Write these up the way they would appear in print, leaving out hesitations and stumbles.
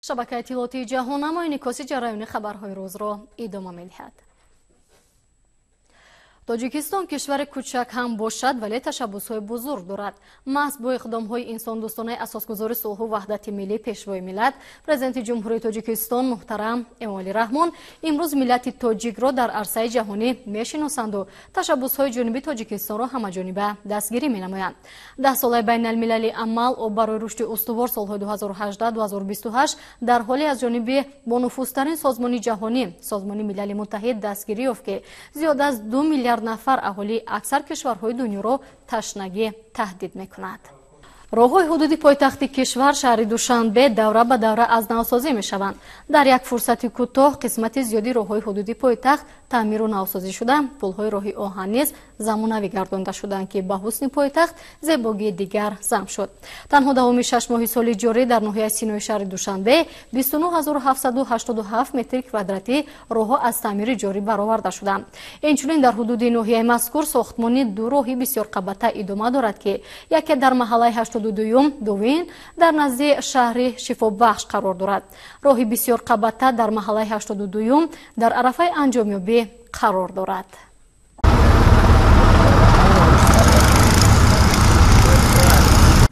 Шабакаи иттилоотии ҷаҳон инъикоси ҷараёни хабарҳои рӯзро идома медиҳад. Тоҷикистон кишвари кӯчак ҳам бошад, вале ташаббусҳои бузург дорад. Маҳз бо иқдомҳои инсондӯстонаи асосгузори сулҳу ваҳдати миллӣ, пешвои миллат, президенти Ҷумҳурии Тоҷикистон муҳтарам Эмомалӣ Раҳмон имрӯз миллати тоҷикро дар арсаи ҷаҳонӣ мешиносанду ташаббусҳои ҷониби Тоҷикистонро ҳамаҷониба дастгирӣ менамоянд. Даҳсолаи байналмилалии амал об барои рушди устувор солҳои 2018-2028 дар ҳоле аз ҷониби бонуфузтарин созмони ҷаҳонӣ, Созмони Милали Муттаҳид дастгирӣ ёфт, ки зиёда аз 2 миллиард нафар аҳолии аксар кишварҳои дунёро ташнагӣ таҳдид мекунад. Роҳҳои ҳудуди пойтахти кишвар, шаҳри Душанбе, давра ба давра аз навсозӣ мешаванд. Дар як фурсати кӯтоҳ қисмати зиёди роҳҳои ҳудуди пойтахт таъмиру навсозӣ шуда, пулҳои роҳи оҳан низ замонавӣ гардонда шуданд, ки ба ҳусни пойтахт зебогии дигар зам шуд. Танҳо давоми 6 моҳи соли ҷорӣ дар ноҳияи Синои шаҳри Душанбе 29787 метри квадратӣ роҳҳо аз таъмири ҷорӣ бароварда шуданд. Инчунин дар ҳудуди ноҳияи мазкур сохтмони ду роҳи бисёрқабата идома дорад, ки яке дар маҳаллаи 82-юм, дуввум дар назди шаҳри Шифобахш қарор дорад. Роҳи бисёрқабата дар маҳаллаи 82-юм дар арафаи анҷомёбӣ қарор дорад.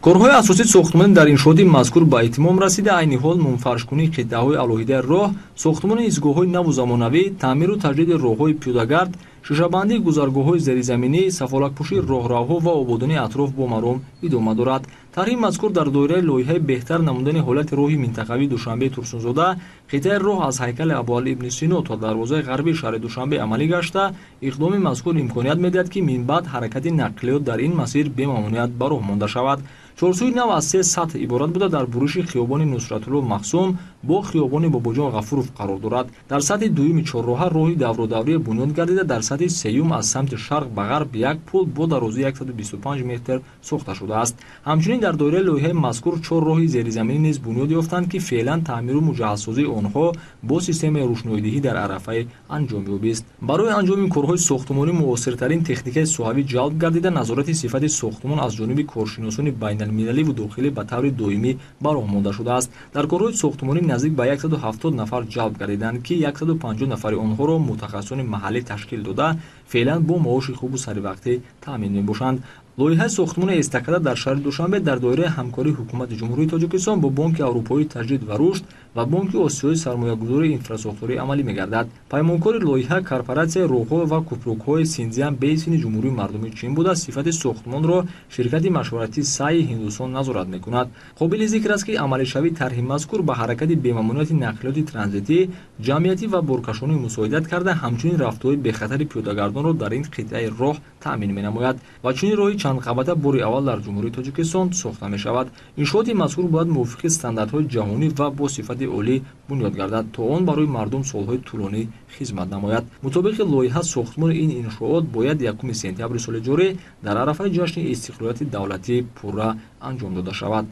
Корҳои асосии сохтмонӣ дар иншооти мазкур ба итмом расида, айни ҳол мунфаршкунии қитъаҳои алоҳидаи роҳ, сохтмони истгоҳҳои наву замонавӣ, таъмиру таҷдиди роҳҳои пиёдагард, шишабандии гузаргоҳҳои зеризаминӣ, сафолакпӯшии роҳравҳо ва ободонии атроф бо маром идома дорад. Тарҳи мазкур дар доираи лоиҳаи беҳтар намудани ҳолати роҳи минтақавии Душанбеи Турсунзода, қитъаи роҳ аз ҳайкали Абуалӣ ибни Сино то дарвозаи ғарбии шаҳри Душанбе амалӣ гашта, иқдоми мазкур имконият медиҳад, ки минбаъд ҳаракати нақлиёт дар ин масир бемамоният ба роҳ монда шавад. Чорсӯи нав аз се сатҳ иборат буда, дар буриши хиёбони Нусратулло Махсум бо хиёбони Бобоҷон Ғафуров қарор дорад. Дар сатҳи дуюми чорроҳа роҳи даврудаврие бунёд гардида, дар сатҳи сеюм аз самти шарқ ба ғарб як пул бо дарозии 125 метр сохта шудааст. Ҳамчунин дар доираи лоиҳаи мазкур чор роҳи зеризаминӣ низ бунёд ёфтанд, ки феълан таъмиру муҷаҳҳазсозии онҳо бо системаи рӯшноидиҳӣ дар арафаи анҷомёбист. Барои анҷоми корҳои сохтмонӣ муосиртарин техникаи соҳавӣ ҷалб гардида, назорати сифати сохтмон аз ҷониби коршиносони байналмилалӣ ву дохилӣ ба таври доимӣ ба роҳ монда шудааст. Дар корҳои сохтмонӣ наздик ба 170 нафар ҷалб гардиданд, ки 150 нафари онҳоро мутахассисони маҳаллӣ ташкил дода, феълан бо маоши хубу саривақтӣ таъмин мебошанд. Лоиҳаи сохтмони эстакада дар шаҳри Душанбе дар доираи ҳамкории Ҳукумати Ҷумҳурии Тоҷикистон бо Бонки Аврупоии таҷдид ва рушд ва Бонки Осиёии сармоягузории инфрасохторӣ амалӣ мегардад. Паймонкори лоиҳа корпоратсияи роҳҳо ва кӯпрукҳои Синзян Бейсини Ҷумҳурии Мардумии Чин буда, сифати сохтмонро ширкати машваратии Саи Ҳиндустон назорат мекунад. Қобили зикр аст, ки амалишавии тарҳи мазкур ба ҳаракати бемамониати нақлиёти транзитӣ, ҷамъиятӣ ва боркашонӣ мусоидат карда, ҳамчунин рафтуҳои бехатари пиёдагардонро дар ин қитъаи роҳ таъмин менамояд ва чунин роҳи чандқабата бори аввал дар Ҷумҳурии Тоҷикистон сохта мешавад. Иншооти мазкур бояд мувофиқи стандартҳои ҷаҳонӣ ва бо сифати олӣ бунёд гардад, то он барои мардум солҳои тӯлонӣ хизмат намояд. Мутобиқи лоиҳа сохтмони ин иншоот бояд 1 сентябри соли ҷорӣ дар арафаи ҷашни истиқлолияти давлатӣ пурра анҷом дода шавад.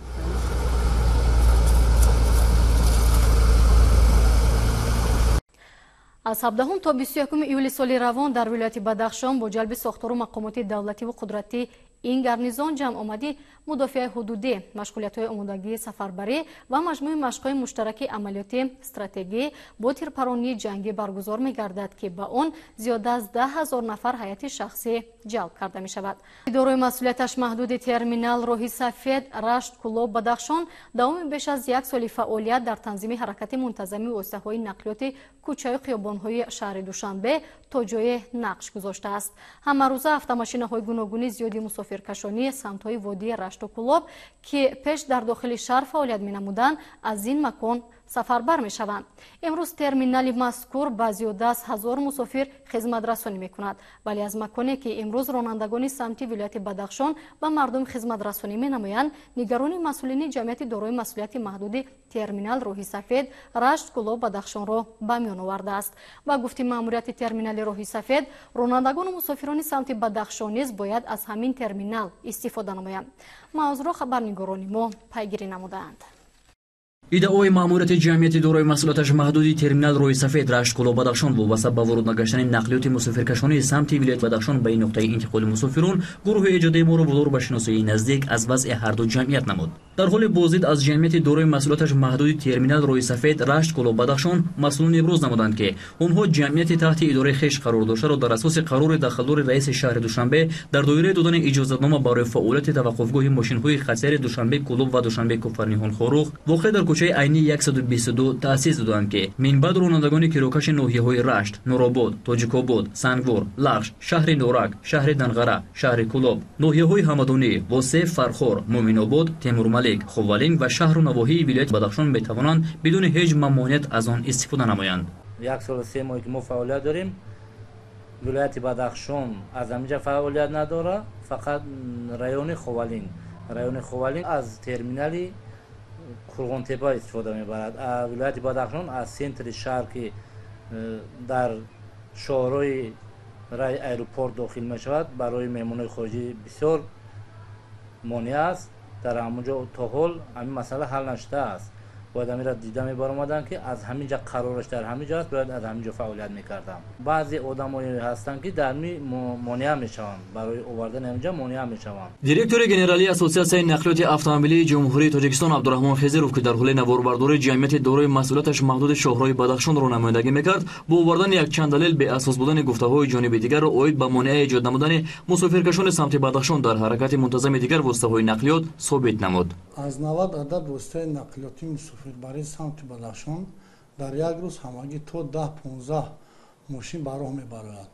Аз 17 то 21 июли соли равон дар вилояти Бадахшон бо ҷалби сохтору мақомоти давлативу қудратӣ ин гарнизон ҷамъомади мудофиаи ҳудудӣ, машғулиятҳои омодагии сафарбарӣ ва маҷмӯи машқҳои муштараки амалиёти стратегӣ бо тирпаронии ҷангӣ баргузор мегардад, ки ба он зиёда аз 10 000 нафар ҳайати шахсӣ ҷалб карда мешавад. Идораи масъулияташ маҳдуди терминал роҳи сафед Рашт Кӯлоб Бадахшон давоми беш аз як соли фаъолият дар танзими ҳаракати мунтазами воситаҳои нақлиёти кӯчаю хиёбонҳои шаҳри Душанбе то ҷое нақш гузоштааст. Ҳамарӯза автомошинаҳои гуногуни зиёди мусофиркашонӣ самтҳои водии Рашту Кӯлоб, ки пеш дар дохили шаҳр фаъолият менамуданд, аз ин макон сафарбар мешаванд. Имрӯз терминали мазкур ба зиёда аз 1000 мусофир хизматрасонӣ мекунад, вале аз маконе ки имрӯз ронандагони самти вилояти Бадахшон ба мардум хизматрасонӣ менамоянд, нигарони масъулини ҷамъияти дорои масъулияти маҳдуди терминал роҳи сафед Рашт Кӯлоб Бадахшонро ба миён овардааст. Ба гуфти маъмурияти терминали роҳи сафед, ронандагону мусофирони самти Бадахшон низ бояд аз ҳамин терминал истифода намоянд. Мавзӯъро хабарнигорони мо пайгирӣ намудаанд. Иддаои маъмурияти ҷамъияти дорои масъулияташ маҳдуди терминал Роҳи Сафед Рашт Кӯлоб Бадахшон вобаста ба ворид нагаштани нақлиёти мусофиркашонии самти вилояти Бадахшон ба ин нуқтаи интиқоли мусофирон гурӯҳи эҷодии моро водор ба шиносоии наздик аз вазъи ҳарду ҷамъият намуд. Дар ҳоли боздид аз ҷамъияти дорои масъулияташ маҳдуди терминал Роҳи Сафед Рашт Кӯлоб Бадахшон масъулон иброз намуданд, ки онҳо ҷамъияти таҳти идораи хеш қарор доштаро дар асоси қарори дахлдори раиси шаҳри Душанбе дар доираи додани иҷозатнома барои фаъолияти таваққуфгоҳи мошинҳои хатсайри Душанбе Кӯлоб ва Душанбе Куфарниҳон Хоруғ воқеъ дар кӯчаи Айнӣ 122 таъсис доданд, ки минбаъд ронандагони кирокаши ноҳияҳои Рашт, Нуробод, Тоҷикобод, Сангвор, Лахш, шаҳри Норак, шаҳри Данғара, шаҳри Кӯлоб, ноҳияҳои Ҳамадонӣ, Восеъ, Фархор, Муъминобод, Темурмалик, Ховалинг ва шаҳру навоҳии вилояти Бадахшон метавонанд бидуни ҳеҷ мамоният аз он истифода намоянд. 1 сол 3 моҳ ки мо фаъолият дорем, вилояти Бадахшон аз ҳаминҷа фаъолият надорад, фақат райони Ховалинг. Райони Ховалинг аз терминали Қурғонтепа истифода мебарад. Вилояти Бадахшон аз центри шаҳр, ки дар шоҳрои рай аэропорт дохил мешавад, барои меҳмонои хориҷӣ бисёр монеа аст. Дар ҳамон ҷо то ҳол ҳамин масъала ҳал нашудааст. Бояд ҳаминро дида мебаромаданд, ки аз ҳамин ҷа қарораш дар ҳамин ҷо аст, бояд аз ҳамин ҷо фаъолият мекардам. Баъзе одамое ҳастанд, ки дар ми монеа мешаванд, барои овардани ҳамин ҷа монеа мешаванд. Директори генералии Ассотсиатсияи нақлиёти автомобилии Ҷумҳурии Тоҷикистон Абдураҳмон Хизиров, ки дар ҳоли наворбардории ҷамъияти дорои масъулияташ маҳдуди шоҳроҳи Бадахшонро намояндагӣ мекард, бо овардани якчанд далел беасос будани гуфтаҳои ҷониби дигарро оид ба монеа эҷод намудани мусофиркашони самти Бадахшон дар ҳаракати мунтазами дигар воситаҳои нақлиёт собит намуд. Аз 90 адад воситаи нақлиёти мусофирбарии самти Бадахшон дар як рӯз ҳамагӣ то 10-15 мошин ба роҳ мебарояд.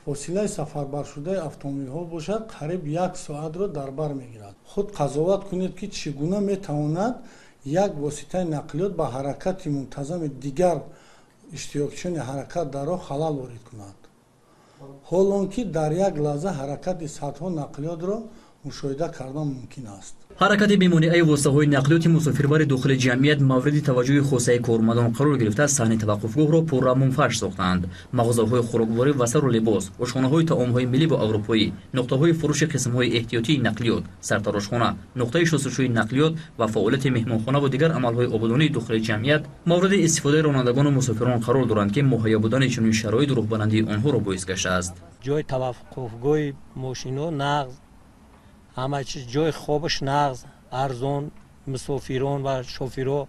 Фосилаи сафарбаршудаи автомобилҳо бошад қариб 1 соатро дар бар мегирад. Худ қазоват кунед, ки чӣ гуна метавонад як воситаи нақлиёт ба ҳаракати мунтазами дигар иштирокчиёни ҳаракат дар роҳ халал ворид кунад, ҳол он ки дар як лаҳза ҳаракати садҳо нақлиётро мушоҳида кардан мумкин аст. Ҳаракати бемонеаи воситаҳои нақлиёти мусофирбари дохили ҷамъият мавриди таваҷҷӯҳи хосаи кормандон қарор гирифта, саҳни таваққуфгоҳро пурра мунфарш сохтаанд. Мағозаҳои хӯрокворӣ ва сару либос, ошхонаҳои таомҳои миллӣ ва аврупоӣ, нуқтаҳои фурӯши қисмҳои эҳтиётии нақлиёт, сартарошхона, нуқтаи шустушӯи нақлиёт ва фаъолияти меҳмонхона ва дигар амалҳои ободонии дохили ҷамъият мавриди истифодаи ронандагону мусофирон қарор доранд, ки муҳайё будани чунин шароит рӯҳбаландии онҳоро боис гаштааст. Ҷои таваққуфгоҳи мошинҳо нағз, ҳама чиз, ҷои хобаш нағз, арзон, мусофирон ва шофирҳо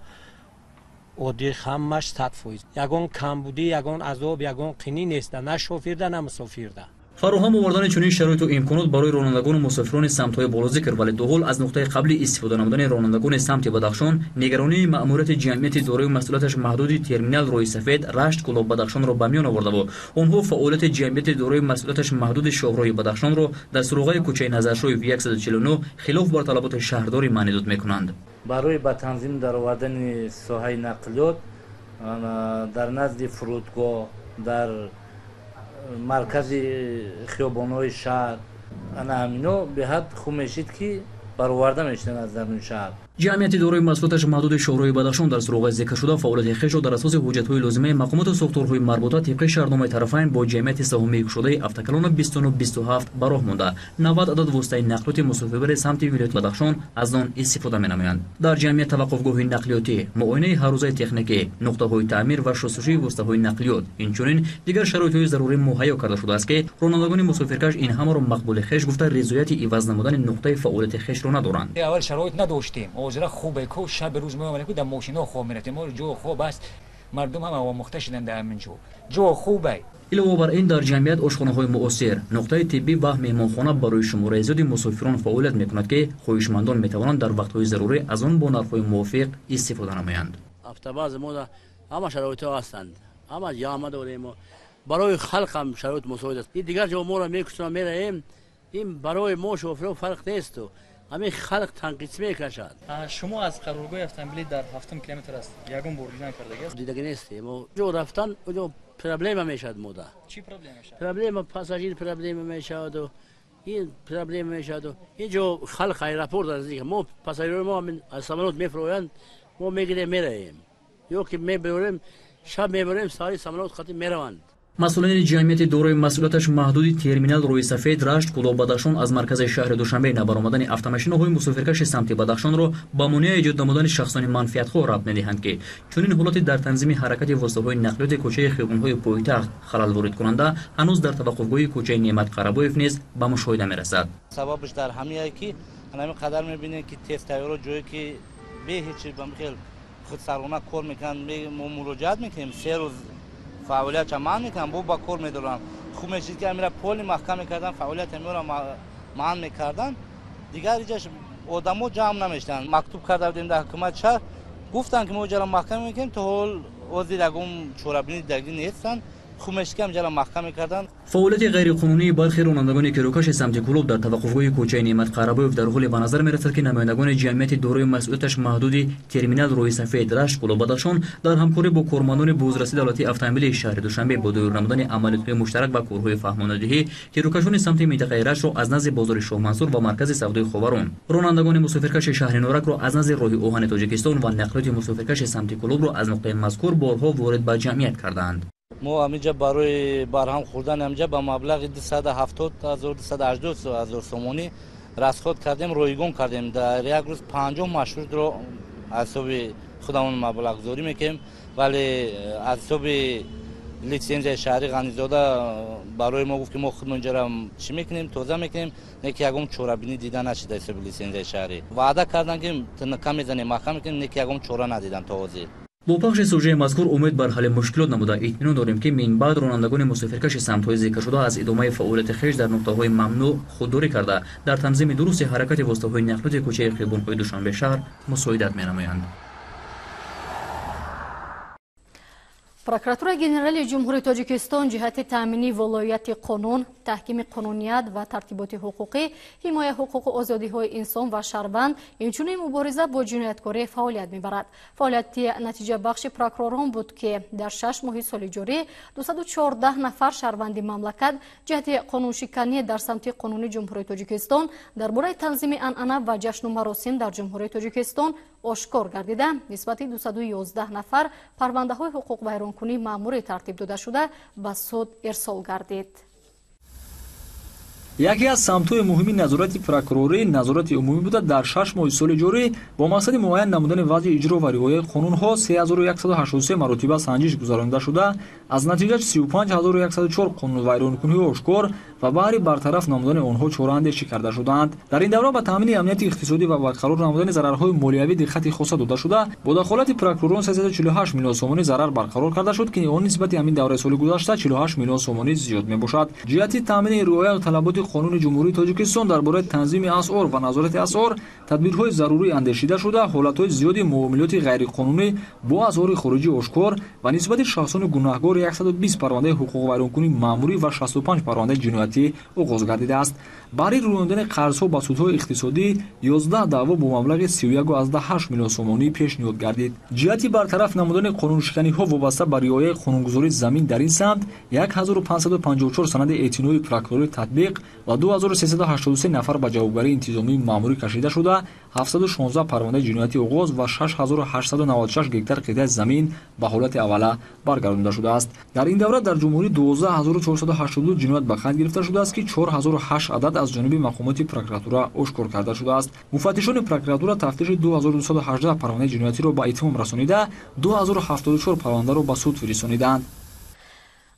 оддӣ, ҳамаш 100%. Ягон камбудӣ, ягон азоб, ягон қинӣ неста, на шофирда, на мусофирда. Фароҳам овардани чунин шароиту имконот барои ронандагону мусофирони самтҳои болозикр, вале то ҳол аз нуқтаи қабли истифода намудани ронандагони самти Бадахшон нигаронии маъмурияти ҷамъияти дорои масъулияташ маҳдуди терминал Роҳи Сафед Рашт Кӯлоб Бадахшонро ба миён овардаву онҳо фаъолияти ҷамъияти дорои масъулияташ маҳдуди шоҳроҳи Бадахшонро дар суроғаи кӯчаи Назаршоев 149 хилоф бар талаботи шаҳрдорӣ маънидод мекунанд. Барои ба танзим даровардани соҳаи нақлиёт дар назди фурудгоҳ, дар маркази хиёбонҳои шаҳр, ана ҳамино беҳад хуб мешид, ки бароварда мешуданд аз даруни шаҳр. Ҷамъияти дорои масъулияташ маҳдуди шоҳроҳи Бадахшон дар суроғаи зикршуда фаъолияти хешро дар асоси ҳуҷҷатҳои лозимаи мақомоту сохторҳои марбута тибқи шартномаи тарафайн бо ҷамъияти саҳомии кушодаи автокалона 2927 ба роҳ монда, 90 адад воситаи нақлиёти мусофирбари самти вилояти Бадахшон аз он истифода менамоянд. Дар ҷамъият таваққуфгоҳи нақлиётӣ, муоинаи ҳаррӯзаи техникӣ, нуқтаҳои таъмир ва шустушӯи воситаҳои нақлиёт, инчунин дигар шароитҳои зарурӣ муҳайё карда шудааст, ки ронандагони мусофиркаш ин ҳамаро мақбули хеш гуфта ризояти иваз намудани нуқтаи фаъолияти хешро надоранд. Аввал шароит надоштем, ҳозира хубе ку, шаби рӯз меомадем ку, дар мошино хоб мерафтем. Ҷо хоб аст, мардум ҳама омӯхта шуданд дар ҳамин ҷо. Ҷо хубе. Илова бар ин дар ҷамъият ошхонаҳои муосир, нуқтаи тиббӣ ва меҳмонхона барои шумораи зиёди мусофирон фаъолият мекунад, ки хоҳишмандон метавонанд дар вақтҳои зарурӣ аз он бо нархҳои мувофиқ истифода намоянд. Автобази мо ҳама шароитҳо ҳастанд, ҳама ҷамъа дорем, барои халқ ҳам шароит мусоид аст. Ин дигар ҷо моро мекушонанд, мераем, ин барои мо шофирон фарқ несту ҳамин халқ танқис мекашад. Шумо аз қароргоҳи автомобилӣ дар 7 километр аст, ягон бор дидан кардагиаст? Дидагӣ нестем. Ҷо рафтан ҷо проблема мешавад мода. Чӣ проблема мешавад? Проблема пассажир проблема мешаваду ин проблема мешаваду ин ҷо халқ аэропорт наздик. Мо пассажирои мо аз самолёт мефуроянд, мо мегирем мераем, ё ки мебарем шаб мебарем, сари самолёт хати мераванд. Масъулини ҷамъияти дорои масъулияташ маҳдуди терминал Рӯи Сафед Рашт Кӯлоб Бадахшон аз маркази шаҳри Душанбе набаромадани автомашинаҳои мусофиркаши самти Бадахшонро ба монеа эҷод намудани шахсони манфиатхоҳ рабт медиҳанд, ки чунин ҳолати дар танзими ҳаракати воситаҳои нақлиёти кӯчаи хиёбонҳои пойтахт халал воридкунанда ҳанӯз дар таваққуфгоҳи кӯчаи Неъмат Қарабоев низ ба мушоҳида мерасад. Сабабаш дар ҳамие ки ҳамин қадар мебинем, ки тез тайёро ҷое ки бе ҳеҷ ба хел худсарона кор мекунанд, мо муроҷиат мекунем, 3 рӯз фаъолиятша манъ мекунанд, бо ба кор медоранд. Хуб мешид, ки амира поли маҳкам мекарданд, фаъолияти амиро манъ мекарданд, дигар иҷаш одамо ҷамъ намешуданд. Мактуб карда будем дар ҳукумати шаҳр, гуфтанд, ки мо иҷара маҳкам мекунем, то ҳол ҳозир ягон чорабинӣ дагӣ нестанд. Хуб мешид, ки амиҷара маҳкам мекарданд. Фаъолияти ғайриқонунии бархи ронандагони кирокаши самти Кӯлоб дар таваққуфгоҳи кӯчаи Неъмат Қарабоев дар ҳоле ба назар мерасад, ки намояндагони ҷамъияти дорои масъулияташ маҳдуди терминал Рӯи Сафед Рашт Кӯлоб Бадахшон дар ҳамкорӣ бо кормандони бозрасии давлатии автомобилии шаҳри Душанбе бо доир намудани амалиётҳои муштарак ва корҳои фаҳмонадиҳӣ кирокашони самти минтақаи Раштро аз назди бозори Шоҳмансур ва маркази савдои Ховарон, ронандагони мусофиркаши шаҳри Норакро аз назди роҳи оҳани Тоҷикистон ва нақлиёти мусофиркаши самти Кӯлобро аз нуқтаи мазкур борҳо ворид ба ҷамъият кардаанд. Мо ҳаминҷа барои барҳам хӯрдан ҳаминҷа ба маблағи 270 000 280 000 сомонӣ расход кардем, ройгон кардем. Дар як рӯз 50 маршрутро аз ҳисоби худамон маблағгузорӣ мекунем, вале аз ҳисоби литсензияи шаҳри Ғанизода барои мо гуфт, ки мо худмон инҷара чӣ мекунем, тоза мекунем, не ки ягон чорабинӣ дида нашуда ҳисоби литсензияи шаҳрӣ. Ваъда карданд, ки тнк мезанем, маҳкам мекунем, не ки ягон чора надиданд то ҳозир. Бо пахши сужаи мазкур умед бар ҳалли мушкилот намуда итминон дорем, ки минбаъд ронандагони мусофиркаши самтҳои зикршуда аз идомаи фаъолияти хеш дар нуқтаҳои мамнӯъ худдорӣ карда, дар танзими дурусти ҳаракати воситаҳои нақлиёти кӯчаи хиёбонҳои Душанбе шаҳр мусоидат менамоянд. Прокуратураи Генералии Ҷумҳурии Тоҷикистон ҷиҳати таъмини волоияти қонун, таҳкими қонуният ва тартиботи ҳуқуқӣ, ҳимояи ҳуқуқу озодиҳои инсон ва шаҳрванд, инчунин мубориза бо ҷинояткорӣ фаъолият мебарад. Фаъолияти натиҷабахши прокуророн буд, ки дар 6 моҳи соли ҷорӣ 214 нафар шаҳрванди мамлакат ҷиҳати қонуншиканӣ дар самти қонуни Ҷумҳурии Тоҷикистон дар бораи танзими анъана ва ҷашну маросим дар Ҷумҳурии Тоҷикистон ошкор гардида, нисбати 211 нафар парвандаҳои ҳуқуқвайронкунии маъмурӣ тартиб дода шуда ба суд ирсол гардид. Яке аз самтҳои муҳими назорати прокурорӣ назорати умумӣ буда, дар 6 моҳи соли ҷорӣ бо мақсади муайян намудани вазъи иҷро ва риояи қонунҳо 3183 маротиба санҷиш гузаронида шуда, аз натиҷааш 35104 қонунвайронкуниҳо ошкор ва баҳри бартараф намудани онҳо чораандешӣ карда шудаанд. Дар ин давра ба таъмини амнияти иқтисодӣ ва барқарор намудани зарарҳои молиявӣ диққати хоса дода шуда, бо дахолати прокуророн 348 миллион сомонӣ зарар барқарор карда шуд, ки он нисбати ҳамин давраи соли гузашта 48 миллион сомонӣ зиёд мебошад. Ҷиҳати таъмини риоя талаботи қонуни Ҷумҳурии Тоҷикистон дар бораи танзими асъор ва назорати асъор тадбирҳои зарурӣ андешида шуда, ҳолатҳои зиёди муомилоти ғайриқонунӣ бо асъори хориҷӣ ошкор ва нисбати шахсони гунаҳгор 120 парвандаи ҳуқуқвайронкунии маъмурӣ ва 65 парвандаи ҷиноятӣ оғоз гардидааст. Баҳри рӯёндани қарзҳо ба судҳои иқтисодӣ 11 даъво бо маблағи 31,8 миллион сомонӣ пешниҳод гардид. Ҷиҳати бартараф намудани қонуншиканиҳо вобаста ба риояи қонунгузории замин дар ин самт 1554 санади эътинои прокурорӣ татбиқ ва 2383 нафар ба ҷавобгарии интизомии маъмурӣ кашида шуда, 716 парвандаи ҷиноятӣ оғоз ва 6896 гектар қитъаи замин ба ҳолати аввала баргардонда шудааст. Дар ин давра дар ҷумҳурӣ 12482 ҷиноят ба қайд гирифта шудааст, ки 4008 адад аз ҷониби мақомоти прокуратура ошкор карда шудааст. Муфаттишони прокуратура тафтиши 2218 парвандаи ҷиноятиро ба итмом расонида, 2074 парвандаро ба суд фиристониданд.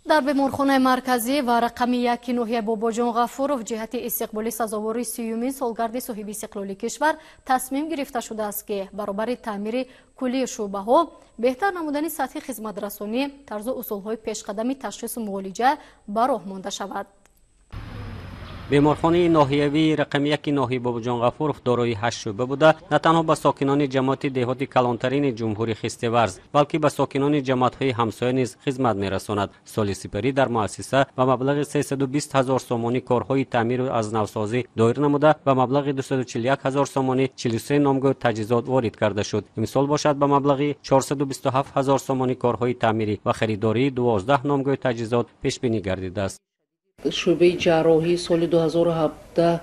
Дар беморхонаи марказӣ ва рақами 1 ноҳияи Бобоҷон Ғафуров ҷиҳати истиқболи сазовори 30-юмин солгарди соҳиби истиқлоли кишвар тасмим гирифта шудааст, ки баробари таъмири куллии шӯъбаҳо, беҳтар намудани сатҳи хизматрасонӣ, тарзу усулҳои пешқадами ташхису муолиҷа ба роҳ монда шавад. Беморхонаи ноҳиявии рақами 1 ноҳияи Бобоҷон Ғафуров дорои 8 шӯъба буда, на танҳо ба сокинони ҷамоати деҳоти калонтарини ҷумҳури Хистеварз, балки ба сокинони ҷамоатҳои ҳамсоя низ хизмат мерасонад. Соли сипарӣ дар муассиса ба маблағи 320 ҳазор сомонӣ корҳои таъмиру аз навсозӣ доир намуда, ба маблағи 241 ҳазор сомонӣ 43 номгӯ таҷҳизот ворид карда шуд. Имсол бошад ба маблағи 427 ҳазор сомонӣ корҳои таъмирӣ ва харидории 12 номгӯ таҷҳизот пешбинӣ гардидааст. Шӯъбаи ҷарроҳӣ соли 2017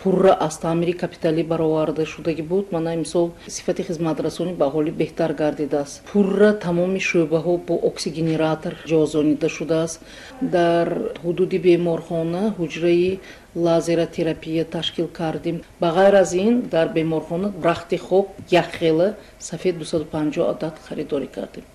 Пурра аз таъмири капиталӣ бароварда шудагӣ буд. Мана имсол сифати хизматрасонӣ ба ҳоли беҳтар гардидааст. Пурра тамоми шӯъбаҳо бо оксигенератор ҷозонида шудааст. Дар ҳудуди беморхона ҳуҷраи лазеротерапия ташкил кардем. Ба ғайр аз ин, дар беморхона рахти хоб якхела сафед 250 адад харидорӣ кардем.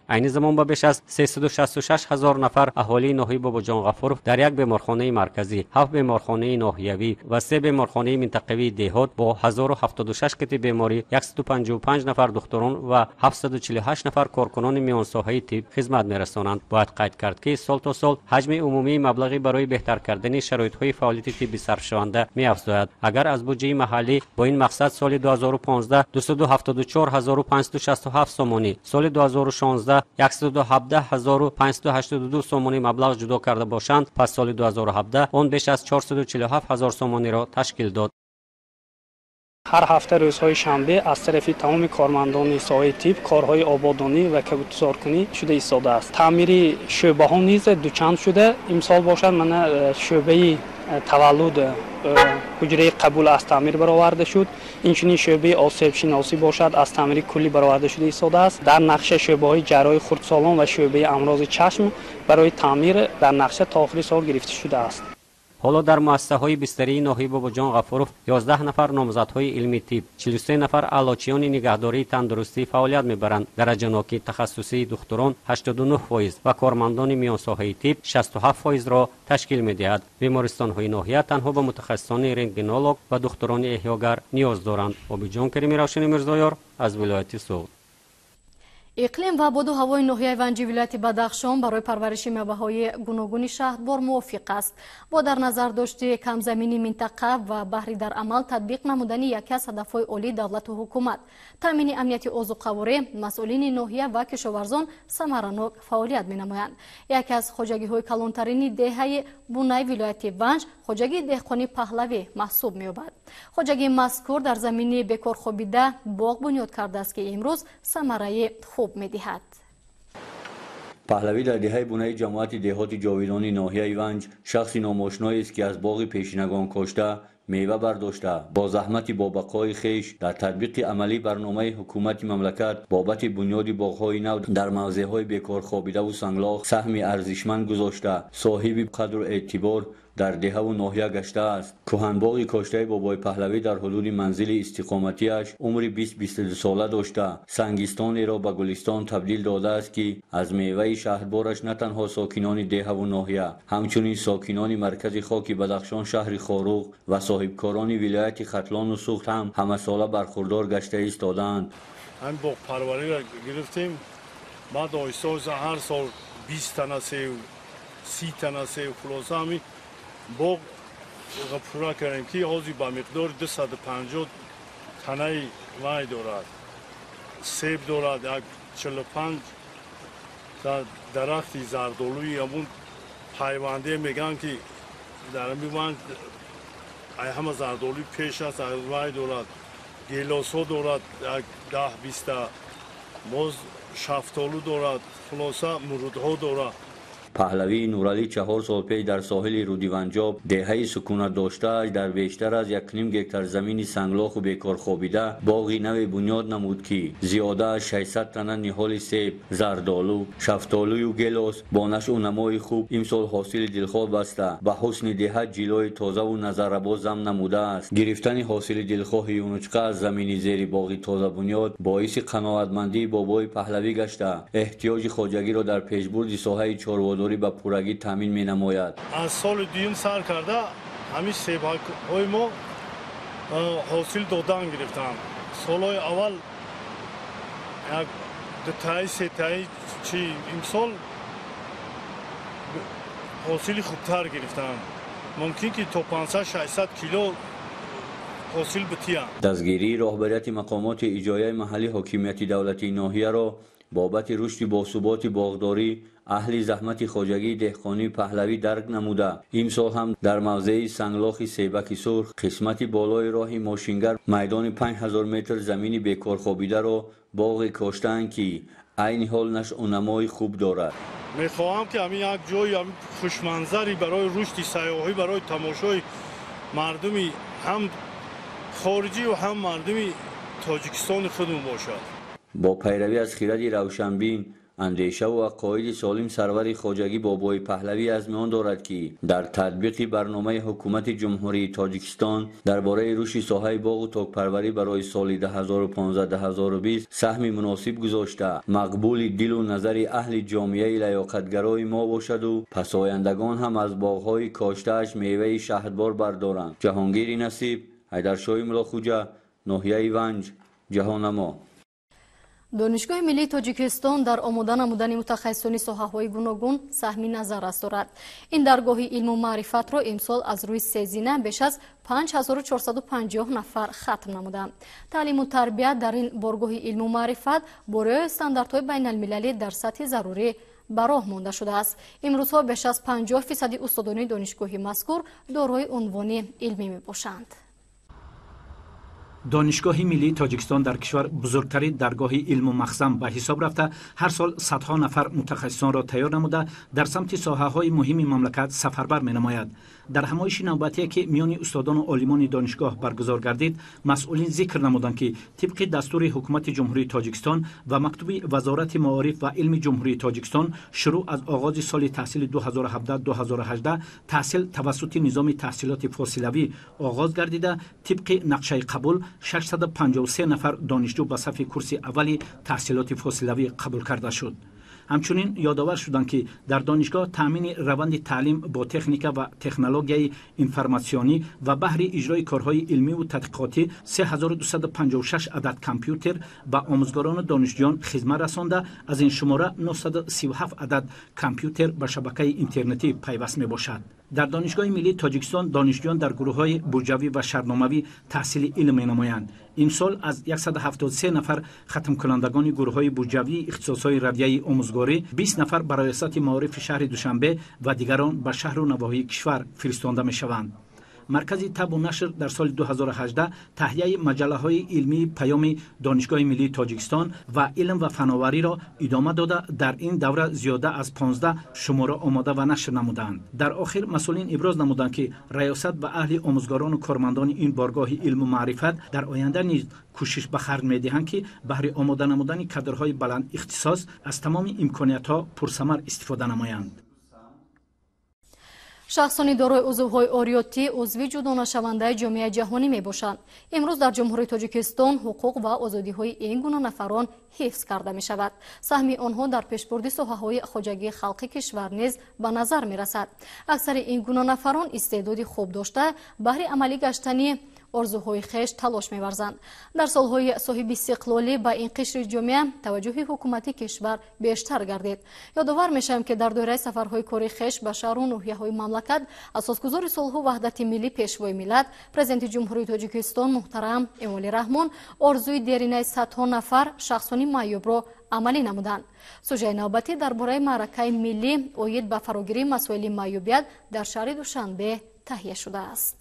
Айни замон ба беш аз 366 ҳазор нафар аҳолии ноҳияи Бобоҷон Ғафуров дар як беморхонаи марказӣ, 7 беморхонаи ноҳиявӣ ва 3 беморхонаи минтақавии деҳот бо 1076 кити беморӣ, 155 нафар духтурон ва 748 нафар коркунони миёнсоҳаи тиб хизмат мерасонанд. Бояд қайд кард, ки сол то сол ҳаҷми умумии маблағи барои беҳтар кардани шароитҳои фаъолияти тибби сарфшаванда меафзояд. Агар аз буҷаи маҳаллӣ бо ин мақсад соли 2015 274567 сомонӣ, соли 2016 117582 сомонӣ маблағ ҷудо карда бошанд, пас соли 2017 он беш аз 447 ҳазор сомониро ташкил дод. Ҳар ҳафта рӯзҳои шанбе аз тарафи тамоми кормандони соҳаи тиб корҳои ободонӣ ва кабудтузоркунӣ шуда истодааст. Таъмири шӯъбаҳо низ дучанд шуда. Имсол бошад, мана шӯъбаи таваллуд, ҳуҷраи қабул аз таъмир бароварда шуд. Инчунин шӯъбаи осебшиносӣ бошад, аз таъмири куллӣ бароварда шуда истодааст. Дар нақша шӯъбаҳои ҷарроҳии хурдсолон ва шӯъбаи амрози чашм барои таъмир дар нақша то охири сол гирифта шудааст. Ҳоло дар муассисаҳои бистарии ноҳияи Бобоҷон Ғафуров 11 нафар номзадҳои илми тиб, 43 нафар аълочиёни нигаҳдории тандурустӣ фаъолият мебаранд. Дараҷаноки тахассусии духтурон 89% ва кормандони миёнсоҳаи тиб 67%-ро ташкил медиҳад. Бемористонҳои ноҳия танҳо ба мутахассисони рентгенолог ва духтурони эҳёгар ниёз доранд. Обиҷон Карими, Равшани Мирзоёр аз вилояти Суғд. Иқлим ва боду ҳавои ноҳияи Ванҷи вилояти Бадахшон барои парвариши меваҳои гуногуни шаҳдбор мувофиқ аст. Бо дар назар дошти камзамини минтақа ва баҳри дар амал татбиқ намудани яке аз ҳадафҳои олии давлату ҳукумат, таъмини амнияти озуқаворӣ, масъулини ноҳия ва кишоварзон самаранок фаъолият менамоянд. Яке аз хоҷагиҳои калонтарини деҳаи Бунай вилояти Ванҷ хоҷагии деҳқони Паҳлавӣ маҳсуб меёбад. Хоҷагии мазкур дар замини бекорхобида боғ бунёд кардааст, ки имрӯз самараи хуб медиҳад. Паҳлавӣ дар деҳаи Бунаи ҷамоати деҳоти ҷовидони ноҳияи Ванҷ шахси номошноест, ки аз боғи пешинагон кошта мева бардошта, бо заҳмати бобақои хеш дар татбиқи амалии барномаи ҳукумати мамлакат бобати бунёди боғҳои нав дар мавзеъҳои бекорхобидаву санглох саҳми арзишманд гузошта, соҳиби қадру эътибор дар деҳаву ноҳия гаштааст. Кӯҳанбоғи коштаи бобои Паҳлавӣ дар ҳудуди манзили истиқоматиаш умри 20-22 сола дошта, сангистонеро ба гулистон табдил додааст, ки аз меваи шаҳдбораш на танҳо сокинони деҳаву ноҳия, ҳамчунин сокинони маркази хоки Бадахшон, шаҳри Хоруғ ва соҳибкорони вилояти Хатлону Суғд ҳам ҳамасола бархурдор гашта истодаанд. Ҳамин боғпарвариро гирифтем, баъд оҳиста оҳиста ҳар сол 20 тана сев, 30 тана сев, хулоса ҳамин боғ пурра кардем, ки ҳозир ба миқдори 250 танаи вай дорад, себ дорад, як 45 та дарахти зардолуи ҳамун пайвандие мегӯянд, ки дар ҳамин ванҷ ай ҳама зардолуи пеш аст, вай дорад, гелосҳо дорад, як 10-20 та, боз шафтолу дорад, хулоса мурудҳо дорад. Паҳлавии Нуралӣ 4 сол пеш дар соҳили руди Ванҷоб деҳаи сукунат доштааш дар бештар аз 1,5 гектар замини санглоху бекорхобида боғи наве бунёд намуд, ки зиёда аз 600 тана ниҳоли себ, зардолу, шафтолую гелос бо нашъу намои хуб имсол ҳосили дилхоҳ баста, ба ҳусни деҳа ҷилои тозаву назаррабо зам намудааст. Гирифтани ҳосили дилхоҳи юнучқа аз замини зери боғи тозабунёд боиси қаноатмандии бобои Паҳлавӣ гашта, эҳтиёҷи хоҷагиро дар пешбурди соҳаи чорводорӣ ба пуррагӣ таъмин менамояд. Аз соли дуюм сар карда ҳамин себҳои мо ҳосил додан гирифтанд. Солҳои аввал як дутаи сетаи чи, имсол ҳосили хубтар гирифтанд. Мумкин ки то 500-600 кило ҳосил битиянд. Дастгирии роҳбарияти мақомоти иҷроияи маҳаллии ҳокимияти давлатии ноҳияро бобати рушди босуботи боғдорӣ аҳли заҳмати хоҷагии деҳқонии Паҳлавӣ дарк намуда, имсол ҳам дар мавзеи санглохи Себаки Сурх қисмати болои роҳи мошингар майдони 5000 метр замини бекорхобидаро боғе коштаанд, ки айни ҳол нашъу намои хуб дорад. Мехоҳам, ки ҳамин як ҷои хушманзари барои рушди сайёҳӣ, барои тамошои мардуми Ҳам хориҷӣ ва ҳам мардуми Тоҷикистони худмон бошад. Бо пайравӣ аз хиради равшанбин, андешаву ақоиди солим сарвари хоҷагӣ Бобои Паҳлавӣ аз миён дорад, ки дар татбиқи барномаи ҳукумати Ҷумҳурии Тоҷикистон дар бораи рушди соҳаи боғу токпарварӣ барои соли 2015-2020 саҳми муносиб гузошта, мақбули дилу назари аҳли ҷомеаи лаёқатгарои мо бошаду пасояндагон ҳам аз боғҳои коштааш меваи шаҳдбор бардоранд. Ҷаҳонгири Насиб, Ҳайдаршоҳи Муллохуҷа, ноҳияи Ванҷ, Ҷаҳоннамо. Донишгоҳи миллии Тоҷикистон дар омода намудани мутахассисони соҳаҳои гуногун саҳми назаррас дорад. Ин даргоҳи илму маърифатро имсол аз рӯи се зина беш аз 5450 нафар хатм намуданд. Таълиму тарбият дар ин боргоҳи илму маърифат бо риояи стандартҳои байналмилалӣ дар сатҳи зарурӣ ба роҳ монда шудааст. Имрӯзҳо беш аз 50% устодони донишгоҳи мазкур дорои унвони илмӣ мебошанд. Донишгоҳи миллии Тоҷикистон дар кишвар бузургтарин даргоҳи илму махзан ба ҳисоб рафта, ҳар сол садҳо нафар мутахассисонро тайёр намуда, дар самти соҳаҳои муҳими мамлакат сафарбар менамояд. Дар ҳамоиши навбатие, ки миёни устодону олимони донишгоҳ баргузор гардид, масъулин зикр намуданд, ки тибқи дастури ҳукумати Ҷумҳурии Тоҷикистон ва мактуби Вазорати маориф ва илми Ҷумҳурии Тоҷикистон шурӯъ аз оғози соли таҳсили 2017-2018 таҳсил тавассути низоми таҳсилоти фосилавӣ оғоз гардида, тибқи нақшаи қабул 653 нафар донишҷӯ ба сафи курси аввали таҳсилоти фосилавӣ қабул карда шуд. Ҳамчунин ёдовар шуданд, ки дар донишгоҳ таъмини раванди таълим бо техника ва технологияи информатсионӣ ва баҳри иҷрои корҳои илмиву тадқиқотӣ 3256 адад компютер ба омӯзгорону донишҷӯён хизмат расонда, аз ин шумора 937 адад компютер ба шабакаи интернетӣ пайваст мебошад. Дар Донишгоҳи миллии Тоҷикистон донишҷӯён дар гурӯҳҳои буҷавӣ ва шартномавӣ таҳсили илм менамоянд. Имсол аз 173 нафар хатмкунандагони гурӯҳҳои буҷавии ихтисосҳои равияи омӯзгорӣ 20 нафар ба раёсати маорифи шаҳри Душанбе ва дигарон ба шаҳру навоҳии кишвар фиристонда мешаванд. Маркази табу нашр дар соли 2018 таҳияи маҷаллаҳои илмии Паёми Донишгоҳи миллии Тоҷикистон ва Илм ва фановариро идома дода, дар ин давра зиёда аз 15 шумора омода ва нашр намуданд. Дар охир масъулин иброз намуданд, ки раёсат ба аҳли омӯзгорону кормандони ин боргоҳи илму маърифат дар оянда низ кӯшиш ба харҷ медиҳанд, ки баҳри омода намудани кадрҳои баланд ихтисос аз тамоми имкониятҳо пурсамар истифода намоянд. Шахсони дорои узвҳои ориётӣ узви ҷудонашавандаи ҷомеаи ҷаҳонӣ мебошанд. Имрӯз дар Ҷумҳурии Тоҷикистон ҳуқуқ ва озодиҳои ин гуна нафарон ҳифз карда мешавад. Саҳми онҳо дар пешбурди соҳаҳои хоҷагии халқи кишвар низ ба назар мерасад. Аксари ин гуна нафарон истеъдоди хуб дошта, баҳри амалӣ гаштани орзуҳои хеш талош меварзанд. Дар солҳои соҳиби истиқлолӣ ба ин қишри ҷомеа таваҷҷӯҳи ҳукумати кишвар бештар гардид. Ёдовар мешавем, ки дар доираи сафарҳои кори хеш ба шаҳру ноҳияҳои мамлакат асосгузори сулҳу ваҳдати миллӣ, Пешвои миллат, Президенти Ҷумҳурии Тоҷикистон муҳтарам Эмомалӣ Раҳмон орзуи деринаи садҳо нафар шахсони маъюбро амалӣ намуданд. Сужаи навбатӣ дар бораи маъракаи миллӣ оид ба фарогирии масоили маъюбият дар шаҳри Душанбе таҳия шудааст.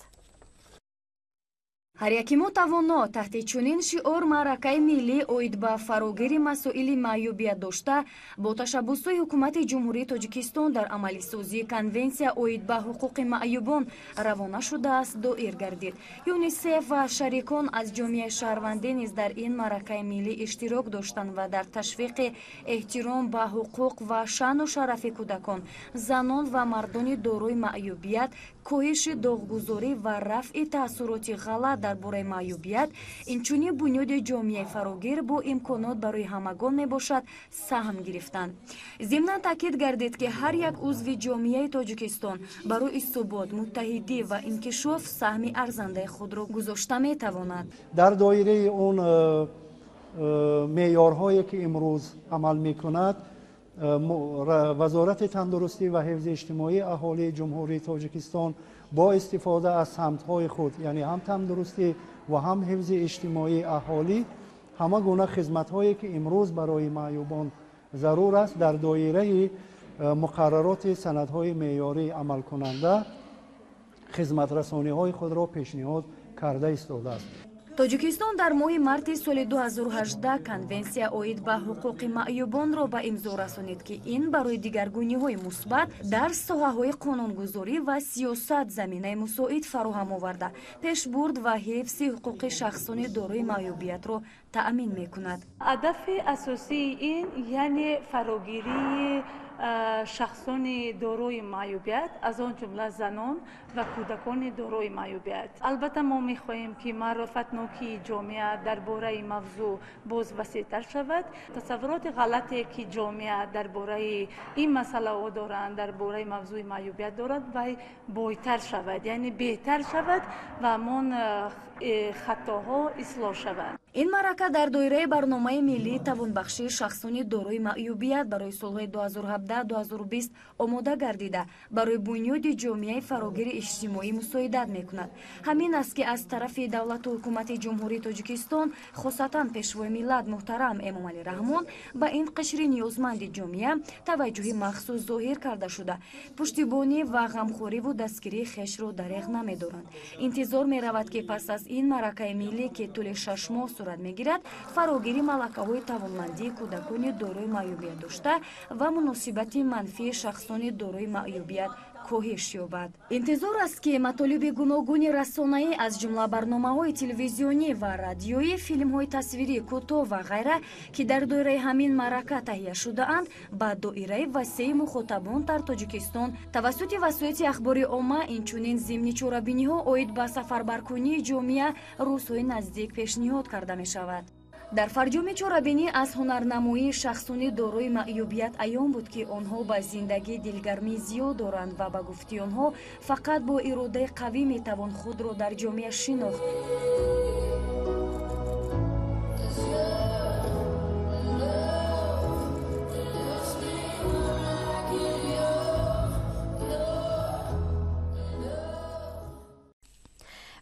Ҳар яки мо тавоно таҳти чунин шиор маъракаи миллӣ оид ба фарогири масоили маъюбият дошта бо ташаббусҳои ҳукумати Ҷумҳурии Тоҷикистон дар амалисозии конвенсия оид ба ҳуқуқи маъюбон равона шудааст доир гардид. ЮНИСЕФ ва шарикон аз ҷомеаи шаҳрвандӣ низ дар ин маъракаи миллӣ иштирок доштанд ва дар ташвиқи эҳтиром ба ҳуқуқ ва шаъну шарафи кӯдакон, занон ва мардони дорои маъюбият, коҳиши доғгузорӣ ва рафъи таассуроти ғалат дар бораи маъюбият, инчунин бунёди ҷомеаи фарогир бо имконот барои ҳамагон мебошад, саҳм гирифтанд. Зимнан таъкид гардид, ки ҳар як узви ҷомеаи Тоҷикистон барои субот, муттаҳидӣ ва инкишоф саҳми арзандаи худро гузошта метавонад. Дар доираи он меъёрҳое ки имрӯз амал мекунад, Вазорати тандурустӣ ва ҳифзи иҷтимоии аҳолии Ҷумҳурии Тоҷикистон бо истифода аз самтҳои худ, яъне ҳам тандурустӣ ва ҳам ҳифзи иҷтимоии аҳолӣ, ҳама гуна хизматҳое ки имрӯз барои маъюбон зарур аст, дар доираи муқаррароти санадҳои меъёрӣ амалкунанда хизматрасониҳои худро пешниҳод карда истодааст. Тоҷикистон дар моҳи марти соли 2018 конвенсия оид ба ҳуқуқи маъюбонро ба имзо расонид, ки ин барои дигаргуниҳои мусбат дар соҳаҳои қонунгузорӣ ва сиёсат заминаи мусоид фароҳам оварда, пешбурд ва ҳифзи ҳуқуқи шахсони дорои маъюбиятро таъмин мекунад. Ҳадафи асосии ин яъне фарогирии шахсони дорои маъюбият, аз он ҷумла занон ва кӯдакони дорои маъюбият. Албатта мо мехоҳем, ки маърифатнокии ҷомеа дар бораи мавзӯъ боз васеътар шавад. Тасаввуроти ғалате, ки ҷомеа дар бораи ин масъалаҳо доранд, дар бораи мавзӯи маъюбият дорад, вай бойтар шавад, яъне беҳтар шавад ва ҳамон хатоҳо ислоҳ шаванд. Ин маърака дар доираи барномаи миллии тавонбахшии шахсони дорои маъюбият барои солҳои 2017-2020 омода гардида, барои бунёди ҷомеаи фарогири иҷтимоӣ мусоидат мекунад. Ҳамин аст, ки аз тарафи давлату ҳукумати Ҷумҳурии Тоҷикистон, хосатан Пешвои миллат муҳтарам Эмомалӣ Раҳмон, ба ин қишри ниёзманди ҷомеа таваҷҷӯҳи махсус зоҳир карда шуда, пуштибонӣ ва ғамхориву дастгирии хешро дареғ намедоранд. Интизор меравад, ки пас аз ин маъракаи миллӣ, ки тӯли 6 моҳ сурат мегирад, фарогири малакаҳои тавонмандии кӯдакони дорои маъюбият дошта ва муносибати манфии шахсони дорои маъюбият коҳиш ёбад. Интизор аст, ки матолиби гуногуни расонаӣ, аз ҷумла барномаҳои телевизионӣ ва радиоӣ, филмҳои тасвирӣ, кӯтоҳ ва ғайра, ки дар доираи ҳамин маърака таҳия шудаанд, ба доираи васеи мухотабон дар Тоҷикистон тавассути васоити ахбори омма, инчунин зимни чорабиниҳо оид ба сафарбаркунии ҷомеа рӯзҳои наздик пешниҳод карда мешавад. Дар фарҷоми чорабинӣ аз ҳунарнамоии шахсони дорои маъюбият аён буд, ки онҳо ба зиндагӣ дилгармии зиёд доранд ва ба гуфти онҳо фақат бо иродаи қавӣ метавон худро дар ҷомеа шинохт.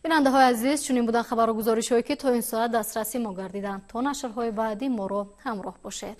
Бинандаҳои азиз, чунин будан хабару гузоришҳое, ки то ин соат дастраси мо гардиданд. То нашрҳои баъдӣ моро ҳамроҳ бошед.